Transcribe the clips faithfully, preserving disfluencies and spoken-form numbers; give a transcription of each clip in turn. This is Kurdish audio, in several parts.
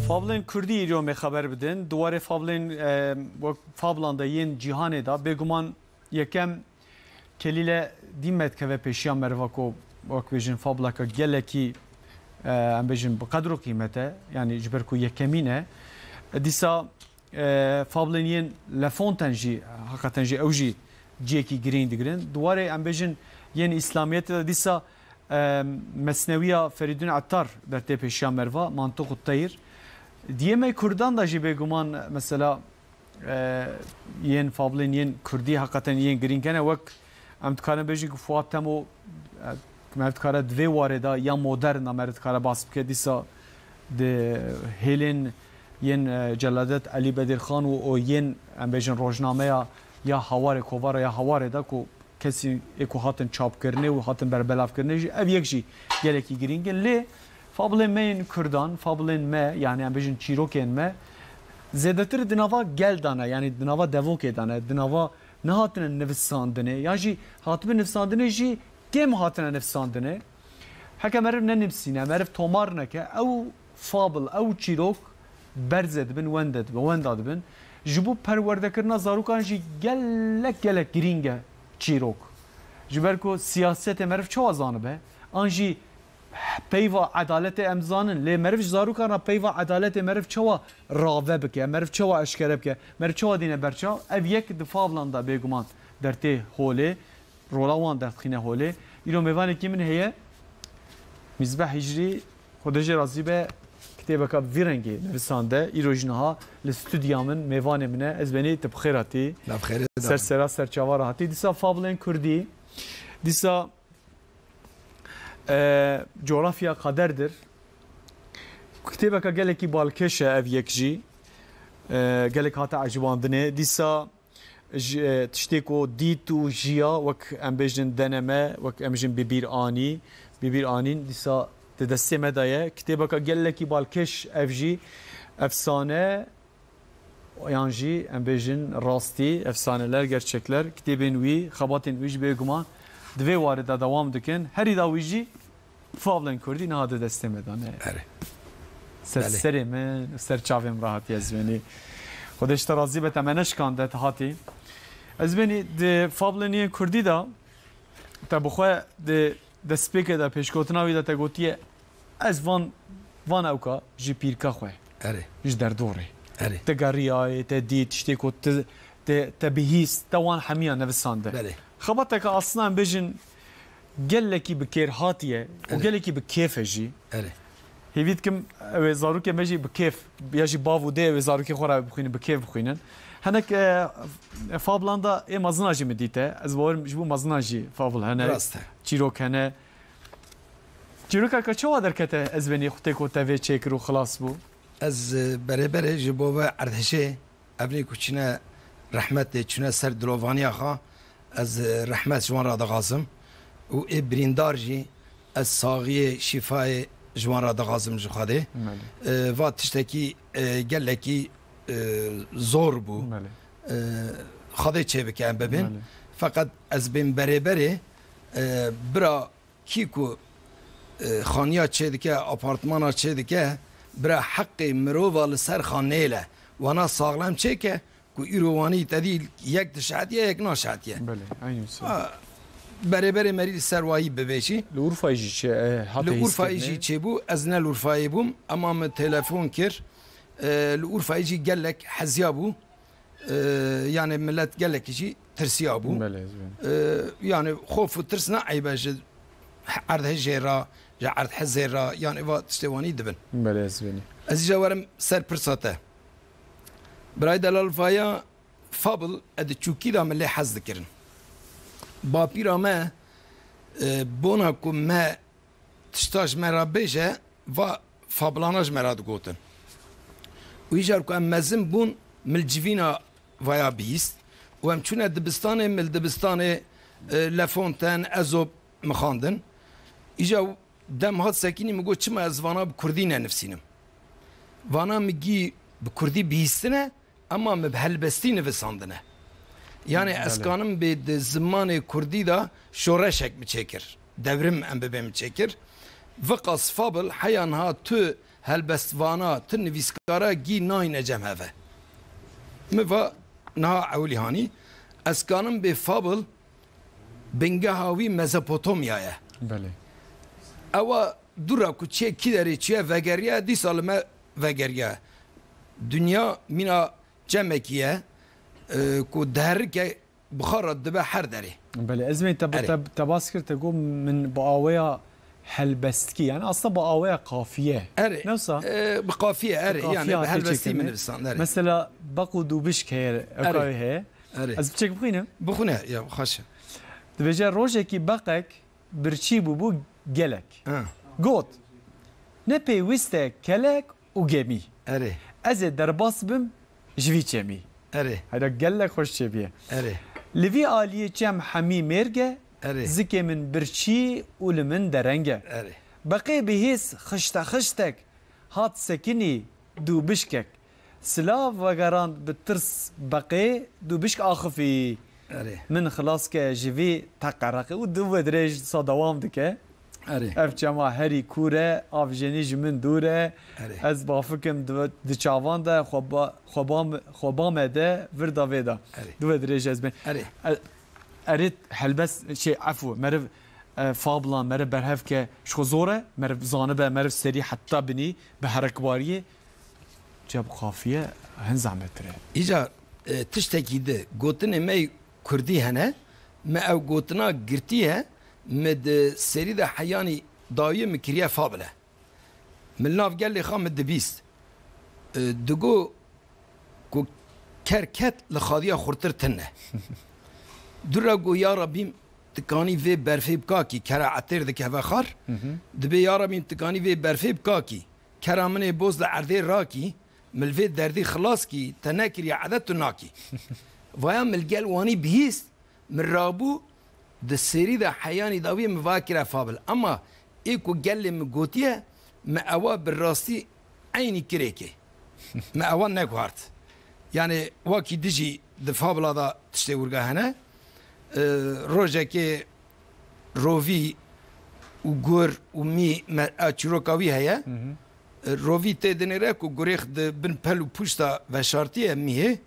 Fablên Kurdî îro me xeber bidin. Di warê fablên, e, wek fablan de yên cîhanê de, bêguman yekem kelîle dî me dikeve pêşiya meriva ku, wek bêjin, fableke gelekî, e, em bêjin, bi qedr û qîmet e. Yanî ji ber ku yekemîn e. Dîsa, e, fablên yên Le Fontaine jî, heqeten jî ew jî cihekî girîng digirin. Di warê, em bêjin, yên Îslamiyetê de dîsa, e, Mesnewiya Ferîdûn Ettar dertê pêşiya meriva, Mantiq û Teyr. Di yê me Kurdan de jî bêguman, mesela, e, yên fablên yên Kurdî heqeten yên girîng hene, wek em dikarin bêjin ku Fuat Temo, e, me dikare di vê warê de ya modern de me dikare bas bike, dîsa di hêlên yên, e, Celadet Elî Bedirxan û, û yên, em bêjin, rojnameya ya Hawarê, kovara ya Hawarê de ku kesî ê ku hatin çapkirinê û hatin berbelavkirinê jî, ev yek jî gelekî girîng in. Lê fabilên me yên Kurdan, fabilên me, yanî em bêjin çîrokên me, zêdetir di nava gel de ne, yanî di nava devokê de ne, di nava nehatine nivisandinê, yan jî hatibe nivisandinê jî kêm hatine nivisandinê. Heke meriv nenivîsîne, meriv tomar neke, ew fabil, ew çîrok berze dibin, wende dibin, wenda dibin. Ji bo perwerdekirina zarokan jî gelek, gelek girîng e çîrok. Ji ber ku siyasetê meriv çawa zanibe? An jî peyva edaletê em zanin, lê meriv ji zarokan re peyva edaletê meriv çawa rave bike, meriv çawa eşkere bike, meriv çawa dîne berçav? Ev yek di fablan de bêguman dertê holê, rola wan derdixîne holê. Îro mêvanekî min heye, Mîzbeh Hicrî, Xwedê jê razî be, kitêbeke vî rengî nivisande. Îro jî niha li stûdya min mêvanê min e. Ez benî, tu bi xêr hatî. Nav xêrê de. Ser sera ser çava re hatî. Dîsa fabilên Kurdî, dîsa, e, Coğrafya Kaderdir. Kitêbeke gelekî balkêş e ev yek jî. E, gelek hate ecibandinê. Dîsa ji, e, tiştê ku dît û jiya, wek em bêjin deneme, wek em bêjin bibîr anî, bibîr anîn, dîsa di destê me de ye. Kitêbeke gelekî balkêş ev jî, efsane, yan jî em bêjin rastî, efsaneler, gerçekler, kitêbên wî, xebatên wî jî bêguman di vê warê de dewam dikin. Herî dawî jî Fablên Kurdî niha di destê me de ne. Erê. Ser Belê. serê min û ser çavê min re hatiye, ez benî. Xwedê ji te razî be, te me neşikande, te hatî. Ez benî di fablên yên Kurdî de, te bi xwe di destpêkê de, pêşgotina wî de te gotiye, ez van, van ewka ji pîrka xwe, Erê. ji derdorê. Erê. Te geriyayê, te dît, tiştê ku te, te, te bihîst, te wan hemiya nivisande. Belê. Xebateke aslında em bêjin, gelekî bi kêr hatiye û Erê. gelekî bi kêf e jî. Erê. Hêvî dikim, ew ê zarokê me jî bi kêf, ya jî bav û dê ew ê zarokê xwe re bixwînin, bi kêf bixwînin. Hinek, e, fablan da ê mezina jî min dîte. Ez bawerim ji bo mezina jî fabl hene. Rast e. Çîrok hene. Çîrokeke çawa derkete ez benî xwe tê ku te vê çêkir û xilas bû? Ez, e, berê berê ji bo ve erdhişê Evnî ku çûne rehmetê, çûne ser dilovaniya xwe, ez, e, rehmet ji wan re dixwazim û ê birîndar jî ez saxiyê, şîfayê ji wan re dixwazim ji Xwedê. Belê. E, va tiştekî, e, gelekî, e, zor bû. Belê. E, Xwedê çêbike em bibin. Belê. Feqet ez bên berê berê, e, bira Kî ku, e, xaniya çêdike, apartmana çêdike, bira heqê mirova li ser xwe nêle. Wana saxlem çêke ku îro wanî te dî yek dişehetiye, yek naşehetiye. Belê, eynî wisa. Ha, berê berê merî li ser wayî bibêjî. Li Urfayê jî çê, e, hate Li Urfayê jî hîskirdinê. çêbû, ez ne li Urfayê bûm, ema min telefon kir. E, li Urfayê jî gelek heziya bû. E, yani millet gelekî jî tirsiya bû. Belê, ez bînim. E, yani xof û tirs ne eyb e ji erdhejê re, ji erdhezê re, yani va tiştê wanî dibin. Belê, ez bînim. Ez îja werim ser pirsa te. Birayê delal vaya fabl e di çûkî de min lê hez dikirin. Bapîra me, e, bona ku me tişta ji me re bêje, va fabilana ji me re digotin. Û îcar ku em mezin bûn, min li civîna vaya bihîst û em çûne dibistanê, min li dibistanê, e, Le Fontaine, Ezop min xwendin. Îcar dem hat sekinî, min got, çima ez vana bi kurdî nenivîsînim? Vana min gî bi kurdî bihîstine, Ema min bi helbestî nivisandine. Yani ez Belê. kanim bê di zimanê kurdî de şoreşek min çêkir. Devrim em bibê min çêkir. Viqas fabl heya niha tu helbestvana, tu nivîskara gî nayne cem heve. Min va niha ewilî hanî, ez kanim bê fabl bingeha wî Mezopotamya ye. Belê. Ewa dûra ku çê kî derê çûye vegeriye, dîsa li me vegeriye. Dinya mîna çemekî ye, e, ku diherike bixara dibe her derê. Belê, ez bên te, Erê. te, te bas kir, te got min bi aweya helbestkî, yani aslında bi aweya kafiye. Erê. Ne wisa? E, bi kafiye, erê. Kafiye Yani bi hatiye helbestî çêkirine. min nivisan, erê. Mesela beq û dûbişk heye, Erê. ewkayê heye. Erê. Ez biçek bixwînim. Bixwîne, ya, xweş e. Dibêje rojekî beqek birçî bûbû gelek. Ha. Got, ne pêwîst e kelek û gemî. Erê. Ez ê derbas bim ji vî çemî. Erê. Heyda gelek xweş çêbûye. Erê. Li vî aliyê çem hemî mêrg e, Erê. zikê min birçî û li min dereng e. Erê. Beqê bihîs xişte xiştek hat sekinî dûbişkek. Silav vegerand bi tirs beqê dûbişk axifî. Erê. Min xilas ke ji vî teqereqê û du ve dirêj sa dewam dike. Erê. Ev çema herî kûr e, avjenî ji min dûr e. Erê. Ez bafikim di, di çavan de xwe ba, xwe ba me, xwe ba me de vir da vê da. Erê. Du ve dirêj ez bên. Erê. E, erê helbest, şey, efû, meriv, e, fablan, meriv berhev ke ji xwe zor e, meriv zanibe, meriv serî heta binî, bi herekbariyê, cem qafiye hin zehmettir e. Îca, e, tiştekî di, gotinê me yê kurdî hene, me ew gotina girtî ye, me di serî de heyanî dawiyê min kiriye fabile. Min nav gelê xwe min dibîst. E, digo ku ker ket li xadiya xurtir tune. Dû re got, ya Rebîm, tikanî vê berfê bikakî, kera etêr dikeve xar. Hı hı. Dibê, ya Rebîm, tikanî vê berfê bikakî, kera min ê boz li erdê rakî, min li vê derdî xilas kî, te nekiriye edet tu nakî. Vaya min li gel wanî bihîst, min rabû di serî de heyanî dawiyê min va kire fabil. Ema ê ku gelê min gotiye, min ewa bi rastî eynî kirêkê. Min ewa neguhart. Yani wakî dijî di fabila de tiştê wirga hene. E, rojekê rovî û gur û mî me, e, çîroka wî heye. Hı hı. E, rovî tê dinêre ku gurêx di bin pel û pûşta veşartiye mîhê.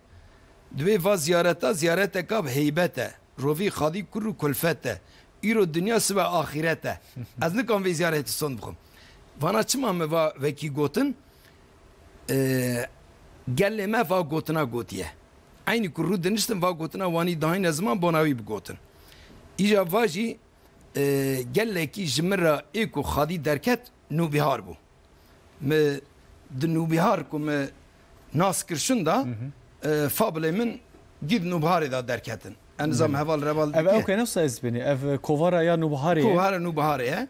Divê va ziyareta ziyareteka bi heybet e. Rovî xadî kur û kulfet e. Îro dinya sibe axîret e. Ez nikan vê ziyaretî son bixwim. Vana çima me va vekî gotin? E, gelê me va gotina gotiye. Eynî ku rû diniştin va gotina wanî dahîne ziman bona wî bigotin. Îja va jî, e, gelekî ji min re ê ku xadî derket nûbihar bû. Mi di nûbihar ku mi nas kir şunda, Hı hı. e, fabilê min gî di nûbiharê de derketin. En nizam Hı. heval reval Ev dike. Ew ke nefsa ez bênî, ev kovara ya nûbiharê ye. Kovara nûbiharê ye.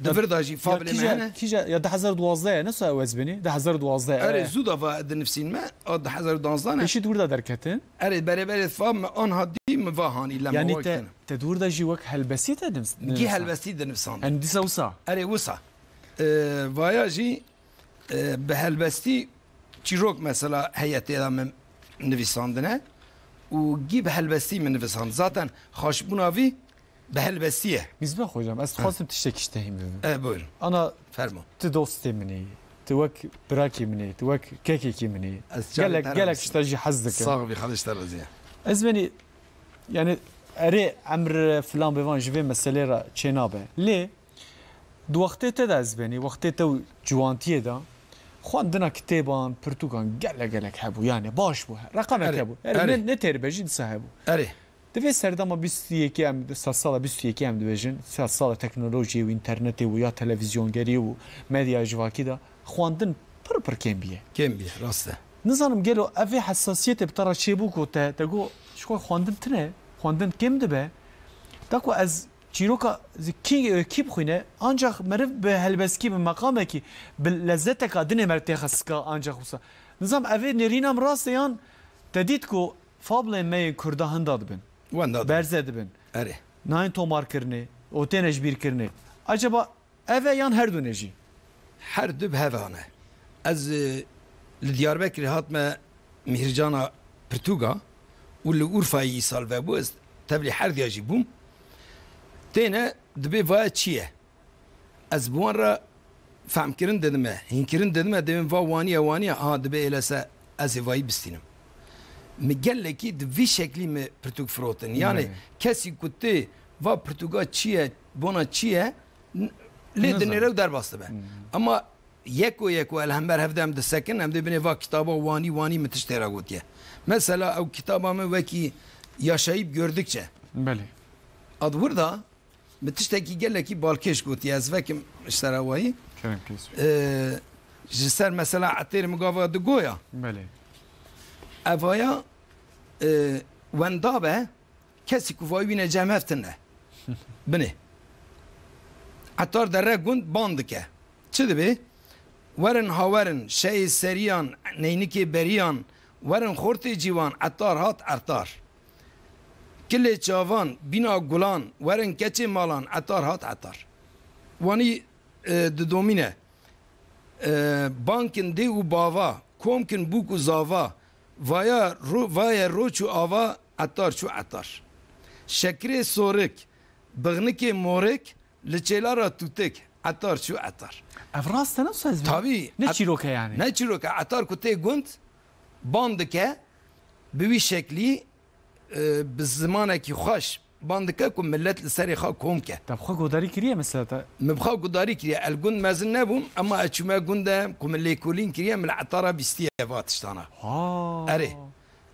Di Ya, vir de jî ya fabilê me kîja, hene. Kîja, ya du hezar duwazdeh ye, nefsa ew ez bênî, du hezar duwazdeh, Erê, e. Zû de va dinivsîn me, a du hezar duwazdeh ne. Pêşî di wir de derketin. Erê, berê berê fa mi anha dî mi va hanî lema Yani wek te, tene. Te di wir de jî wek helbestî te dinivs-, Gî dinivsan. Helbestî dinivsandin. Yani dîsa wisa. Erê, wisa. E, vaya jî, e, bi helbestî çîrok mesela heye tê de min nivîsandine û gî bi helbestî min nivîsand. Zaten xweşbûna vî bi helbestî ye. Mîzbeh hocam, ez dixwazim tiştekî ji te hîn bibim. E, buyurun. Ana Fermo. Tu dostê min î, tu wek birakî min î, tu wek kekekî min î. Ez çavê Gelek, te re gelek bistîm. Ji te jî hez dikim. Sax bî, Xwedê ji te razî ye. Ez benî, yani, erê emr filan bêvan ji vê meselê re çênabe. Lê Di wextê te de ez benî, wextê te û ciwantiyê de xwendina kitêban, pirtûkan gelek gelek hebû. Yani baş bû. Reqemek Erê, hebû. Erê, erê. Ne, ne têr be jî dîsa hebû. Erê. Di vê serdema bîst û yekê em, sedsala bîst û yekê em dibêjin, sedsala teknolojiyê û înternetê û ya televîzyongerî û medya civakî de xwendin pir pir kêm bîye. Kêm bîye, rast e. Nizanim gelo ev vê hesasiyetê bi te re çêbû ku te, te got, ji xwe xwendin tune, xwendin kêm dibe. Da ku ez Çîroka kî, kî bixwîne, ancax meriv bi helbestkî, bi meqamekî, bi lezzeteka dinê meriv têxe sika, ancax wisa. Nizam evê nêrîna min rast e yan te dît ku fablên me yên Kurda hinda dibin. Wenda dibin. Berze dibin. Erê. Nayên tomarkirinê, û têne ji bîr kirinê. Acaba ev e yan her du ne jî? Her du bi hev hane. Ez, e, li Diyarbekirê hatime Mîhircana Pirtûga û li Urfayê îsal vebû, ez tevlî herdiya jî bûm. Têne dibê vaya çi ye? Ez bi wan re Fehmkirin didime, hînkirin didime, dibên va waniye, waniye, aha, dibe êlese ez ê vayî bistînim. Mi gelekî di vî şeklî mi pirtûk firotin. Yani Belê. Kesî ku tê va pirtûka çi ye, bona çi ye, n-, lê Nizam. dinêre û derbas dibe. Hmm. Ama yeko yeko el hember hevde em disekin, em dê binê va kitaba wanî, wanî mi tiştê re gotiye. Mesela ew kitaba min wekî Yaşayıp Gördükçe. Belê. Ad wir da, mi tiştekî gelekî balkêş gotiye, ez vekim ji ser awayî. Kerem kes. Ee, ji ser mesela etêr mi gava di goya. Belê. Evaya, e, wenda be, kesî ku vayî wîne cem hev tune. Binê. Etar derre gund ban dike. Çi dibe? Werin hawerin, şeyê seriyan, neynikê beriyan, werin xortê cîwan, etar hat ertar. Kilê çavan, bîna gulan, werin keçê malan, etar hat etar. Wanî, e, didomîne. E, bankin dê û bava, komkin bûk û zava, vaya ro-, vaye roç û ava, etar çû etar. Şekrê sorik, bixnikê morik, li çêla ra tûtik, etar çû etar. Ev rast e, ne sez? Tabî, Ne et-, çîrok e yani? Ne çîrok e, etar ku tê gund, ban dike, bi wî şeklî, e, bi zimanekî xweş ban dike ku millet li serê xwe kom ke. Te bi xwe godarî kiriye mesela te? Min bi xwe godarî kiriye. El gund mezin nebûm, ema ez çûme gund de ku min lêkolîn kiriye, min li etara bîstiye va tiştana. Ha. Erê.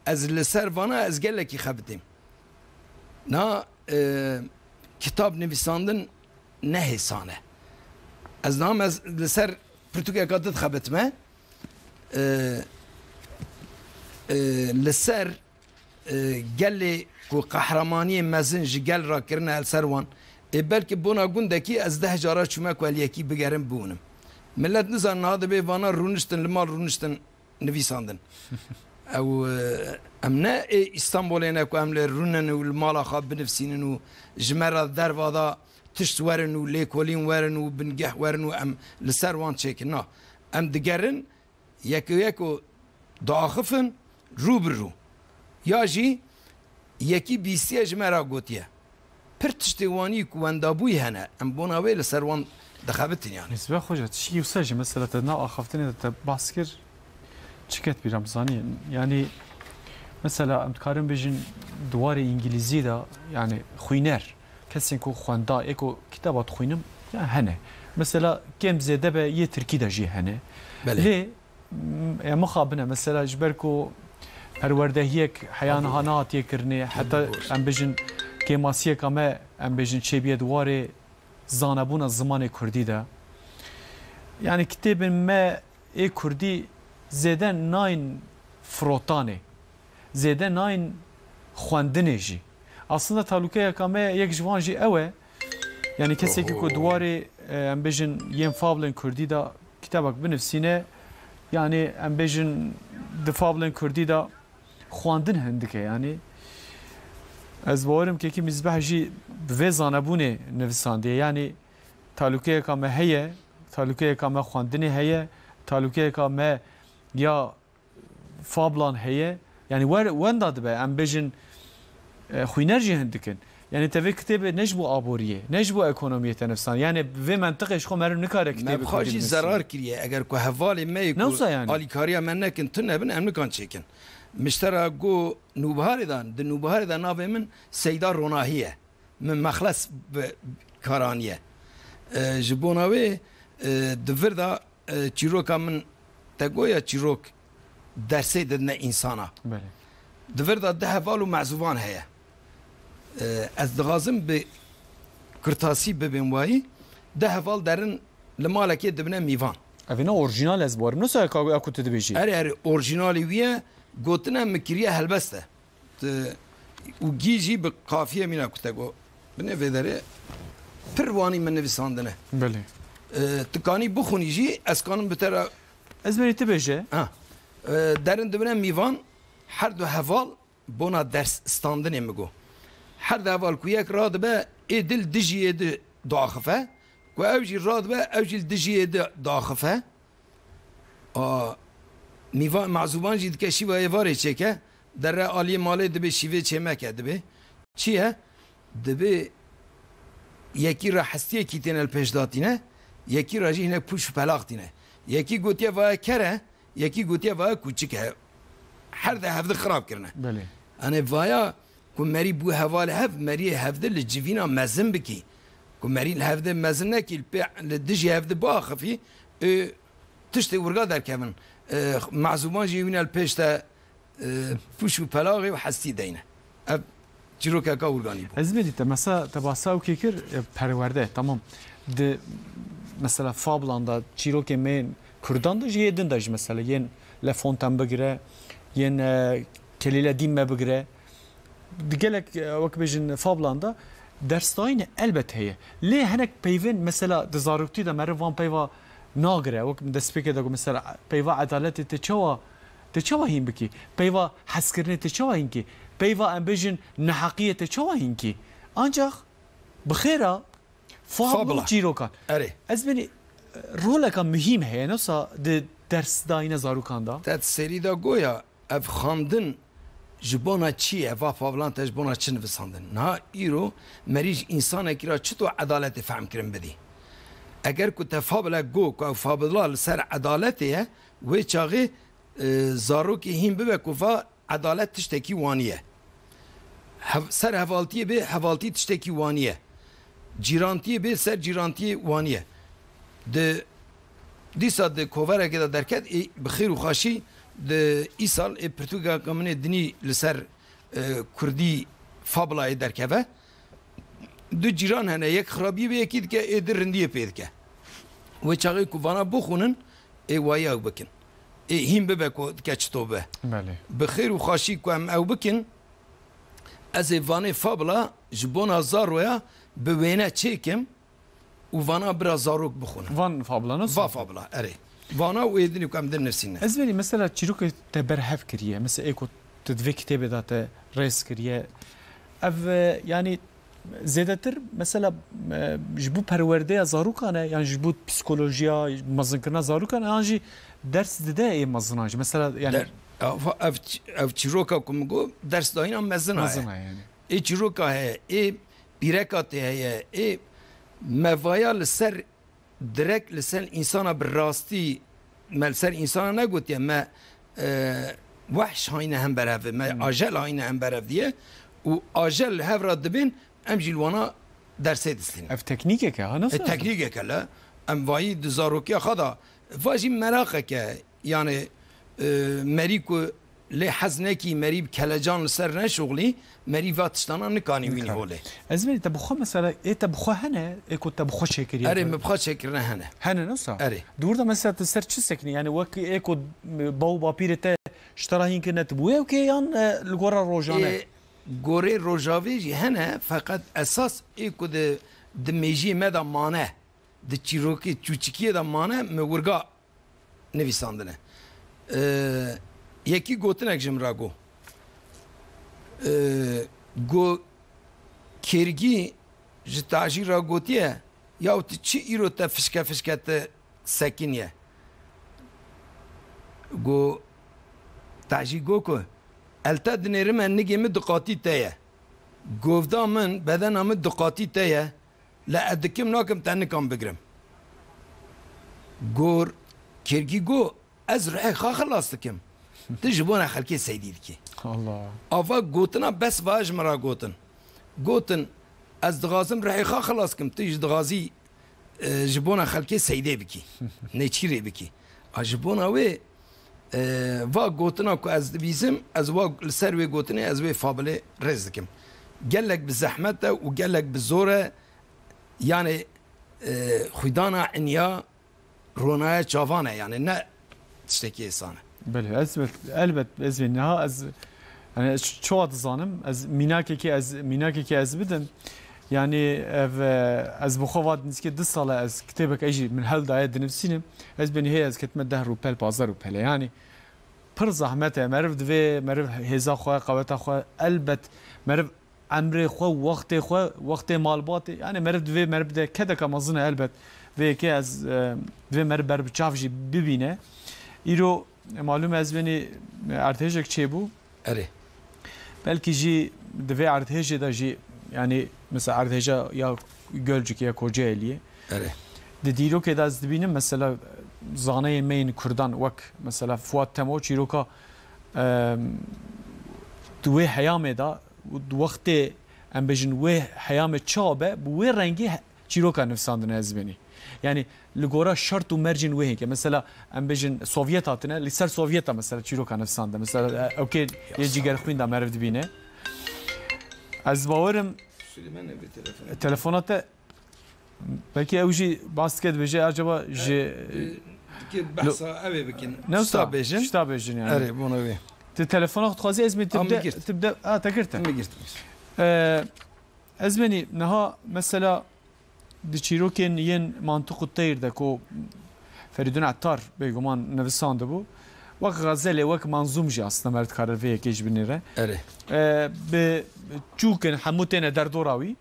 Ez li ser vana ez gelekî xebitîm. Na, e, kitab nivîsandin ne hêsan e. Ez dam ez li ser pirtûkeka din dixebitime. E, e, li ser, e, gelê ku qehremaniyê mezin ji gel re kirine el ser wan. Ê belkî bona gundekî ez deh cara çûme ku el yekî bigerim biwînim. Millet nizanin niha dibê vana rûniştin, li mal rûniştin nivîsandin. Ew, e, em ne ê Îstanbulê ne ku em lê rûnin û li mala xwe binivîsînin û ji me re derva da tişt werin û lêkolîn werin û bingeh werin û em li ser wan çêkin. Na, em digerin, yeko yeko diaxifin rû bi rû. Ya jî yekî bîstiye ji me re gotiye. Pir tiştê wanî ku wendabûyî hene, em bona wê li ser wan dixebitin yani. Nizbe Xoca, tişkî wisa jî mesela te nav axaftinê de te bahs kir, çi ket bîra min zanî? Yani mesela em dikarin bêjin di warê îngilîzî de, yani xwîner, kesên ku xwenda, ê ku kitaba dixwînim, ya hene. Mesela kêm zêde be yê tirkî de jî hene. Belê. Lê, m-, ya mixabin e, mesela ji ber ku perwerdehiyek heya niha nehatiye kirinê, heta em bêjin kêmasiyeka me, em bêjin çêbiye di warê zanebûna zimanê kurdî de. Yani kitêbên me ê kurdî zêde nayên firotanê, zêde nayên xwendinê jî. Aslında talûkeyeka me yek ji wan jî ew e. Yani kesekî ku di warê, e, em bêjin yên fablên kurdî de kitêbek binivîsîne, yani em bêjin di fablên kurdî de xwendin hindik e yani. Ez bawerim kekî Mîzbeh jî bi vê zanebûnê nivisandiye. Yani talûkeyeka me heye, talûkeyeka me xwendinê heye, talûkeyeka me ya fablan heye. Yani wer-, wenda dibe, em bêjin, e, xwîner jî hindik in. Yani te vê kitêbê ne ji bo aboriyê, ne ji bo ekonomiyê te nivîsand. Yani bi vê mentiqê ji xwe meriv nikare kitêbê Me bi xwe kurdî jî binivîse. Zerar kiriye. Eger ku hevalê me yê Ne ku wisa yani? Alîkariya me nekin, tune bin, em nikan çêkin. Min ji te re got nûbiharê de, di nûbiharê de navê min Seyda Ronahî ye. Min Mexles bi kar aniye. E, ji bona wê, e, di vir de, e, çîroka min te goya çîrok dersê didine însana. Belê. Di vir de di heval û mezûvan heye. E, ez dixwazim bi kurtasî bibêm wayî, di heval derin li malekê dibine mîvan. Ev ne orjinal ez barim. Nasıl ya ku, ya ku tu dibêjî? Erê, erê, orjinalî wî ye, gotine min kiriye helbest e. Ti, û gî jî bi qafiyê mîna ku te got. Binê vê derê pir wanî min nivîsandine. Belê. E, tu kanî bixwînî jî, ez kanim bi te re Ez benî tu bêje. Ha. E, derin dibine mîvan, her du heval bona ders standinê min got. Her du heval ku yek radibe, ê dil dijî ê di diaxife, ku ew jî radibe, ew jî li dijî ê di diaxife. A, mîva-, mazûban jî dike şîva êvarê çêke, derre aliyê malê dibê şîvê çêmeke dibê. Çi ye? Dibê yekî re hestiyekî têne li pêş datîne, Yekî re jî hinek pûş û pelax tîne. Yekî gotiye vaya ker e, yekî gotiye vaya kûçik e. Her de hevdi xirab kirine. Belê. Yanî vaya ku merî bû heval hev, meriyê hevdi li civîna mezin bikî. Ku merî li hevdi mezin nekî, li pê, li dijî hevdi biaxifî, ê, tiştê wirga derkevin. E, mezûban jî wîne li pêş te, e, pûş û pelaxê û hestî deyne. Ev çîrokeka wirganî bû. Ez bêdî te, mesela te bahsa ew kê kir, e, perwerde, tamam. Di, mesela fablan da, çîrokê me yên Kurdan da jî, yê din de jî mesela, yên La Fontaine bigire, yên, e, Kelîle Dîn me bigire. Di gelek, e, wek bêjin fablan de dersdayîne elbet heye. Lê hinek peyvên mesela di zaroktî de meriv van peyva nagire. Wek min destpêkê de got mesela peyva edaletê tê çawa, tê çawa hîn bikî? Peyva hezkirinê tê çawa hîn kî? Peyva em bêjin neheqiyê tê çawa hîn kî? Ancax bi xêra fablan Fabla. Çîrokan. Erê. Ez bênî, e, roleka muhîm heye, nosa di dersdayîne zarokan de. Te serî de goya ev xwendin ji bona çi ye? Va fablan te ji bona çi nivisandin? Niha îro merî ji însanekî re çito edaletê fehm kirin bidî? Eger ku te fabla go ku ew fabla li ser edaletê ye, wê çaxê, e, zarokê hîn bibe ku va edalet tiştekî wanî ye. Hev-, ser hevaltiyê bê, hevaltî tiştekî wanî ye. Cîrantiyê bê, ser cîrantiyê wanî ye. Di, dîsa di koverekê de derket, ê, bi xêr û xweşî di îsal ê pirtûkeka min ê dinî li ser, e, kurdî fablayê derkeve. Du cîran hene, yek xirabiyê bê yekî dike, ê di rindiyê pê dike. Wê çaxê ku vana bixwînin, ê wayî ew bikin. Ê hîn bibe ku dike çito be. Belê. Bi xêr û xweşî ku em ew bikin, ez ê vanê fabla ji bona zaroya bi wêne çêkim û vana bira zarok bixwînin. Van fabla, nasıl? Va fabla, erê. Vana û êdinî ku em dinivîsîne. Ez bênî mesela çîrokê te berhev kiriye. Mesela ê ku tu di vê kitêbê de te rêz kiriye. Ev, e, yanî zêdetir mesela, e, ji bo perwerdeya zarokan e, yan ji bo psîkolojiya, mezinkirina zarokan e, yan jî ders dide ê mezinan jî. Mesela, yanî Der-, ev, ev ç-, ev çîroka ku min got, dersdayîna mezin e. Mezin e yanî. Ê çîroka heye, ê pîreka tê heye, ê me vaya li ser direk li ser însana bi rastî, me li ser însana negotiye, me, e, wehş hayne hember hev, me Hmm. ajel hayne hember hev diye û ajel li hev re dibên, em jî li wana dersê distînin. Ev teknîkek e, ha, nasıl? E, teknîkek e le, em vayî di zarokiya xwe de, va jî meraqek e, yanî, e, merî ku lê hez nekî, merî bi kelecan li ser neşuxlî, merî va tiştana nikanî wînî Nikan. holê. Ez bênî te bi xwe mesela, ê te bi xwe hene, ê ku te bi xwe çêkiriye Erê, te? min bi xwe çêkirine hene. Hene, nasıl? Erê. Di wir de mesela tu ser çi sekinî? Yanî wek ê ku, e, baw û bapîrê te ji te re hîn kirine, tu bi wê ew kê yan, e, li gora rojane? Ê, gorê rojavê jî hene, feqet esas ê ku di, di mêjiyê me de mane, di çîrokê çûçikiyê de mane, me wirga nivîsandine. Ee, yekî gotinek ji min re got. Ee, got, Kêrgî ji Tacî re gotiye, yaw tu çi îro te fişke fişke te sekiniye? Got, Tacî got ku, el te dinêrime nigê min du qatî te ye. Govda min, bedena min du qatî te ye. Le ez dikim nakim te nikan bigirim. Gor, Kêrgî got, ez ruhê xwe xilas dikim. Tu ji bona xelkê seydî dikî. Allah. Ava gotina bes va ji min re gotin. Gotin, ez dixwazim ruhê xwe xilas kim. Tu jî dixwazî, e, ji bona xelkê seydê bikî. Nêçîrê bikî. A ji bona wê, e, va gotina ku ez dibîzim, ez wa li ser wê gotinê, ez wê fabilê rêz dikim. Gelek bi zehmet e û gelek bi zor e. Yanê, e, xwîdana inya ronaya çavan e, yanê ne tiştekî êsan e. Belê, ez, elbet ez vê niha ez, yani, ez çawa dizanim, ez mînakekê ez, mînakekê ez bidim. Yani ev, e, ez bi xwe vat nizîkê du sal e ez kitêbek ejî min hel daye dinivîsînim. Ez bênî hê ez ketime deh rûpel, pazdeh rûpele. Yani pir zehmet e. Meriv divê, meriv hêza xwe, qeweta xwe, elbet meriv emrê xwe, wextê xwe, wextê malbatê, yani meriv divê meriv bide kedeka mezin e elbet. Vê yekê ez, e, divê meriv ber bi çav jî bibîne. Îro, e, malûm e ez vênî, e, erdhêjek çêbû. Erê. Belkî jî di vê erdhêjê de jî, yani mesela erdhêja ya Gölcük ya Kocaeli'ye. Erê. Di dîrokê de ez dibînim, mesela, zaneyên me yên Kurdan, wek, mesela, Fuat Temo, çîroka, em, di wê heyamê de, di wextê, em bêjin, wê heyamê çawa be, bi wê rengî he-, çîroka nivîsandine ezbênî. Yani, li gora şert û mercên wê hêke. Mesela, em bêjin, Sovyet hatine, li ser Sovyeta, mesela, çîroka nivîsandine. Mesela, e, ew kê yê cîgerxwîn de meriv dibîne. Ez bawerim, Süleyman, bir telefon. Telefona te, belkî ew jî bas dike, dibêje, acaba ji E, dike behsa ew ê bikin. Ne wisa? Tişta bêjin. Tişta bêjin yani. Erê, bona wê. Tu telefona xwe dixwazî, ez mi Am tibde, girt. Tibde, ha, te girt. Min girt. E, ez benî niha mesela di çîrokên yên Mantiq û Teyr de ku Ferîdun Ettar bêguman nivisandibû, wek xezelê, wek manzûm jî aslında me dikare vê yekê ji binî re. Erê. E, bi çûkin hemû têne derdora wî.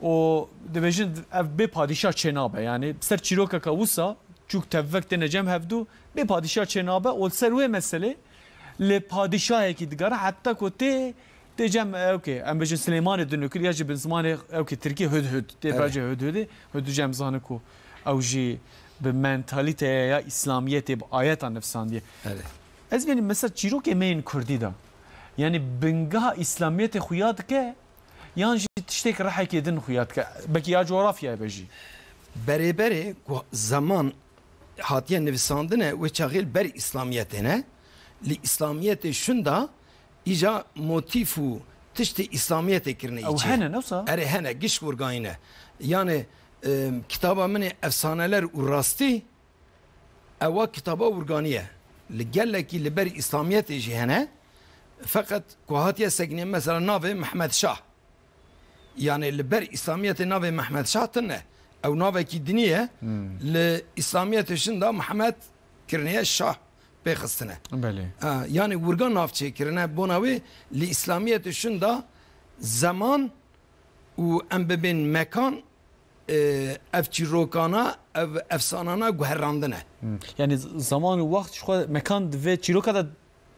û dibêjin ev bê padîşah çênabe. Yani ser çîrokeke wisa çûk tevvek têne cem hevdû, bê padîşah çênabe û li ser wê meselê li padîşahekî digere heta ku tê, tê cem, e, okey, em bêjin Silêmanê Dinûkir ya jî bi zimanê, okey, tirkî Hudhud. Tê Evet. bence Hudhudê, Hudhud cem zane ku ew jî bi mentalîteya ya Îslamiyetê, bi ayeta nivsandiye. Evet. Ez bênim mesela çîrokê me yên Kurdî de. Yani bingeha Îslamiyetê xuya dike, yan jî tiştêk rehekê din xuya dike. Belkî ya coğrafyayê be jî. Berê berê ku zeman hatiye nivîsandine, wê çaxê li ber Îslamiyetê ne. Li Îslamiyetê şunda îca motîf û tiştê Îslamiyetê kirine Ew îçê. Hene, ne wisa? Erê hene, giş wirgayî ne. Yani, e, kitaba min ê Efsaneler û Rastî, ewa kitaba wirganî ye. Li gelekî li ber Îslamiyetê jî hene. Feqet ku hatiye sekinî, mesela navê Mehmed Şah. Yani li ber Îslamiyetê navê Mehmed Şah tune. Ew navekî dinî ye. Hmm. Li Îslamiyetê şinda Mehmed kiriniye Şah pê xistine. Belê. Ha, yani wirga nav çêkirine. Bona wê li Îslamiyetê şinda zeman û em bibên mekan, e, ev çîrokana, ev efsanana guherandine. Hmm. Yani z-, zaman û wext ji xwe mekan di vê çîroka de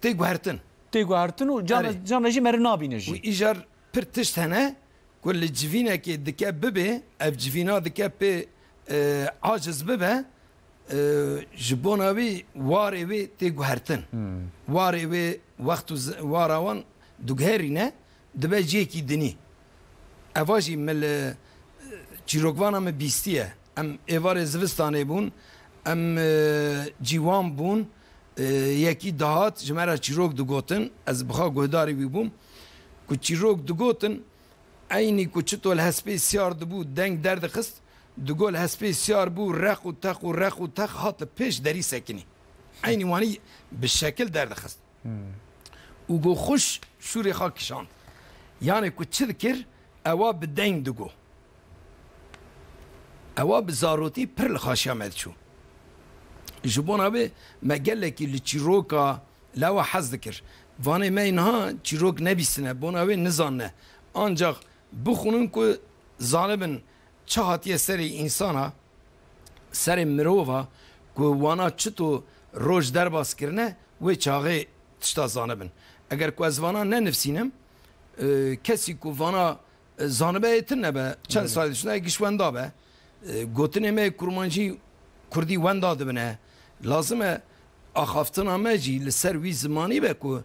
Tê guhertin. Tê guhertin û can, Erê. Can re jî meriv nabîne jî. Û îcar pir tişt hene ku li civînekê dike bibe, ev civîna dike pê, e, aciz bibe, e, ji bona wî warê wê tê guhertin. Hmm. Warê wê wext û zi-, wara wan diguherîne, dibe cihekî dinî. Eva jî min li çîrokvana min bîstiye. Em êvarê zivistanê bûn, em, e, ciwan bûn, e, yekî dihat ji me re çîrok digotin, ez bi xwe guhdarî wî bûm, ku çîrok digotin, eynî ku çito li hespê siyar dibû, deng derdixist, digot li hespê siyar bû, req û teq û req û teq hat li pêş derî sekinî. Eynî wanî bi şekil derdixist. Hmm. Û got xweş şûrê xwe kişand. Yanê ku çi dikir, ewa bi deng digot. Ewa bi zarotî pir li xaşiya me diçû. Ji bona wê me gelekî li çîroka lewa hez dikir. Vanê me niha çîrok nebîstine, bona wê nizanine. Ancax bixwînin ku zanibin çi hatiye serê însana, serê mirova ku wana çito roj derbas kirine, wê çaxê tişta zanibin. Eger ku ez vana nenivsînim, e, kesî ku vana, e, zanibe yê tune be, çend Belê. Salê dişine giş wenda be, e, gotinê me kurmancî kurdî wenda dibine. Lazim e axaftina me jî li ser wî zimanî be ku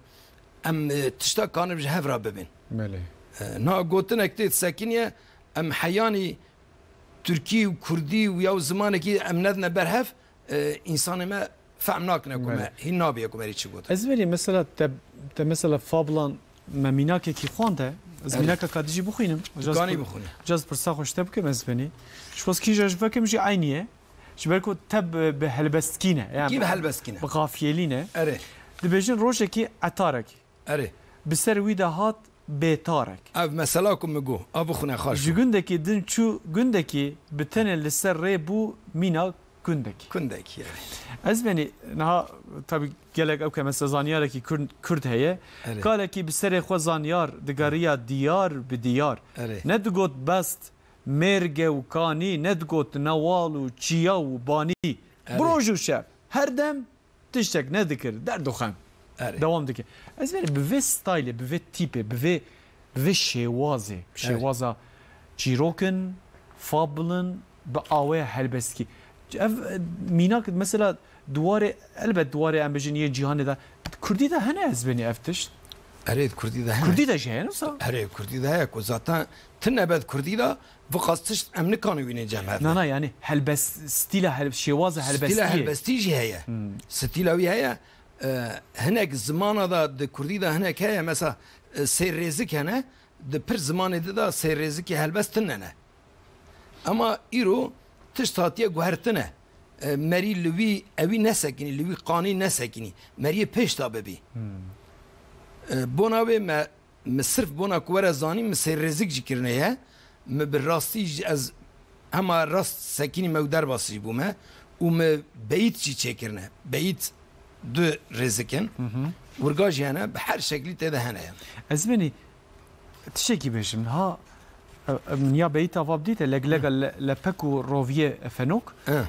em, e, tişta kanin ji hev re bibin. Belê. E, na gotinek tê disekiniye, em heyanî Tirkî û Kurdî û ya zimanekî em nedine ber hev, e, însanê me fehm nakine ku Belê. Me hîn nabiye ku me rê çi gotin. Ez verî mesela te, te mesela fablan me mînakekî xwande, ez Erê. Mînaka kadî jî bixwînim. Tu kanî bixwînî. Caz pirsa xweş te bikim ez benî. Ji xwe kîja ji vekim jî eynî ye. Ji ber ku te bi, bi helbestkî ne. Yani Kî bi helbestkî ne? Bi qafiyelî ne. Erê. Dibêjin rojekî etarek. Erê. Bi ser wî de hat bêtarek. Ev mesela ku min got, a bixwine xaş Ji bû. Gundekî din çû gundekî bi tenê li ser rê bû mîna gundekî. Gundekî, erê. Ez benî niha tabi gelek ew ke mesela zanyarekî kurd, kurd heye. Erê. Kalekî bi serê xwe zanyar digeriya diyar bi diyar. Erê. Ne digot best mêrge û kanî, ne digot newal û çiya û banî. Erê. Bi roj û şev. Her dem tiştek nedikir, derd û xem. Erê. Dewam dike. Ez verê bi vê staylê, bi vê tîpê, bi vê, bi vê şêwazê, bi Erê. Şêwaza çîrokin, fablan, bi awaya helbestkî. Ev, e, mînak mesela di warê, elbet di warê em bêjin yên cîhanê de, Kurdî de hene ez bênî ev tişt. Erê, Kurdî de hene. Kurdî de jî heye, wisa? Erê, Kurdî de heye ku zaten tune be di Kurdî de, viqas tişt em nikarin wînên cem hev de. Na, na, yani helbest, stîla hel-, şêwaza helbestiyê. Stîla helbestî jî heye. Hmm. Stîla wî heye. E, hinek zimana de di Kurdî de hinek heye, mesela, e, sêrrêzik hene, di pir zimanê di de sêrrêzikê helbest tune ne. Ema îro tişt hatiye guhertine. E, merî li wî, ewî nesekinî, li wî qanî nesekinî. Meriyê pêş de bibî. Hmm. E, bona wê me, mi sirf bona ku were zanîn, mi sêrrêzik jî kirine ye. Mi bi rastî jî ez hema rast sekinî me û derbas jî bûme û mi beyît jî çêkirine. Beyît du rêzik in. Hı hı. Wirga jî hene, bi her şeklî tê de hene ye. Ez benî tiştekî bêjim. Ha, e, e, min ya beyîta va bidîte, leg-, lega Hı. le-, lepek û roviyê efenok. Hı.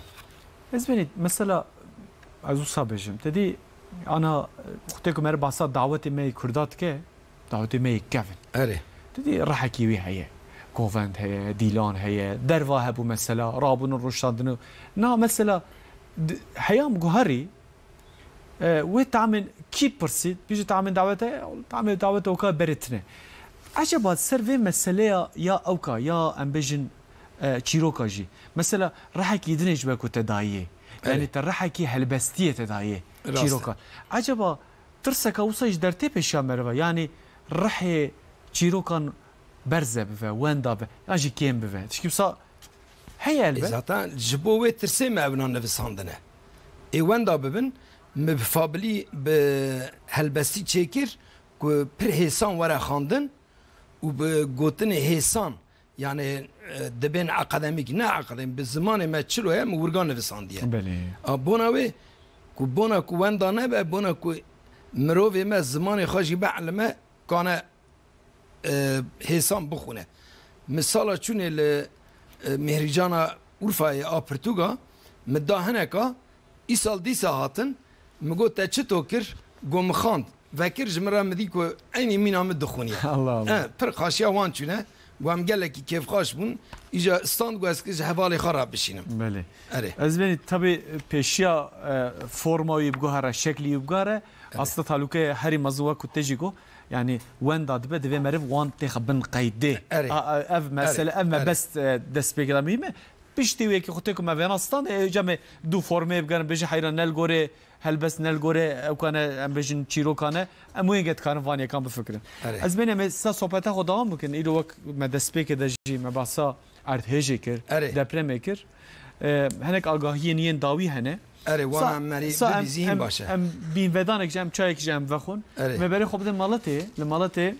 Ez benî, mesela, ez wisa bêjim. Te dî, ana, e, xutê ku me re bahsa dawetê me yê Kurda dike, dawetê me yê kevin. Erê. Te dî rihekî wî heye. Govend heye, dîlan heye, derva hebû mesela, rabûn û rûşandin û na mesela, d-, heyam guherî, E, wê tamên kî pirsî, bijî tamên dawete, tamê dawete oka berê tine. Eceba ser vê meseleya ya ewka, ya em bêjin, e, çîroka jî. Mesela rihekî dinê ji we ku te dayê. Yani Erê. te rihekî helbestiyê te dayê Rast e. çîroka. Eceba tirseka wisa ji dertê pêşiya meriva. Yani rihê çîrokan berze bive, wenda be, yan jî kêm bive. Tişkî wisa heye E, elbet. zaten ji bo wê tirsê me evna nivisandine. Ê wenda bibin, mi bi fabilî bi helbestî çêkir ku pir hêsan were xandin û bi gotinê hêsan, yani, e, dibên akademîk, ne akademîk, bi zimanê me çilo ye, mi wirga nivisandiye. Belê. A, bona wê ku, bona ku wenda nebe, bona ku mirovê me zimanê xwe jî bielime, kane e, hêsan bixwîne. Mi sala çûnê li, e, Mihrîcana Urfayê a pirtûka, mi da hineka, îsal dîsa hatin, mi got, "Te çito kir?" Got, "Mi xand." Vekir ji min re mi dî ku eynî mîna min dixwîniye. Allah Allah. E, pir xaşiya wan çûne. Got, "Em gelekî kêfxaş bûn. Îja stand got ez ji hevalê xwe re bişînim." Belê. Erê. Ez benî tabi pêşiya, e, forma wî biguhere, şeklî wî biguhere. Erê. Aslında talûke herî mezin wek ku te jî got, yani wenda dibe, divê meriv wan têxe bin qeydê. Erê. A, a, ev mesele, Erê. ev Erê. mebest, e, dest pê kira muhîm e. Piştî wê yekê xwe tê ku me vêna stand, e, ca me du formê bigerin, bêje heyran ne li gorê helbest, ne li gorê ewkane, em bêjin çîrokane, em wê yekê dikarin van yekan bifikirin. Erê. Ez benê me sa sohbeta xwe dewam bikin. Îro wek me destpêkê de jî me bahsa erdhêjê kir, Erê. depremê kir. E, hinek agahiyên yên dawî hene. Erê, wana Sa, em merî sa em, bibîzîhin em, baş e. em bînvedanek jî, em çayek jî em vexwin. Erê. Me berê xwe bidin maletê, li maletê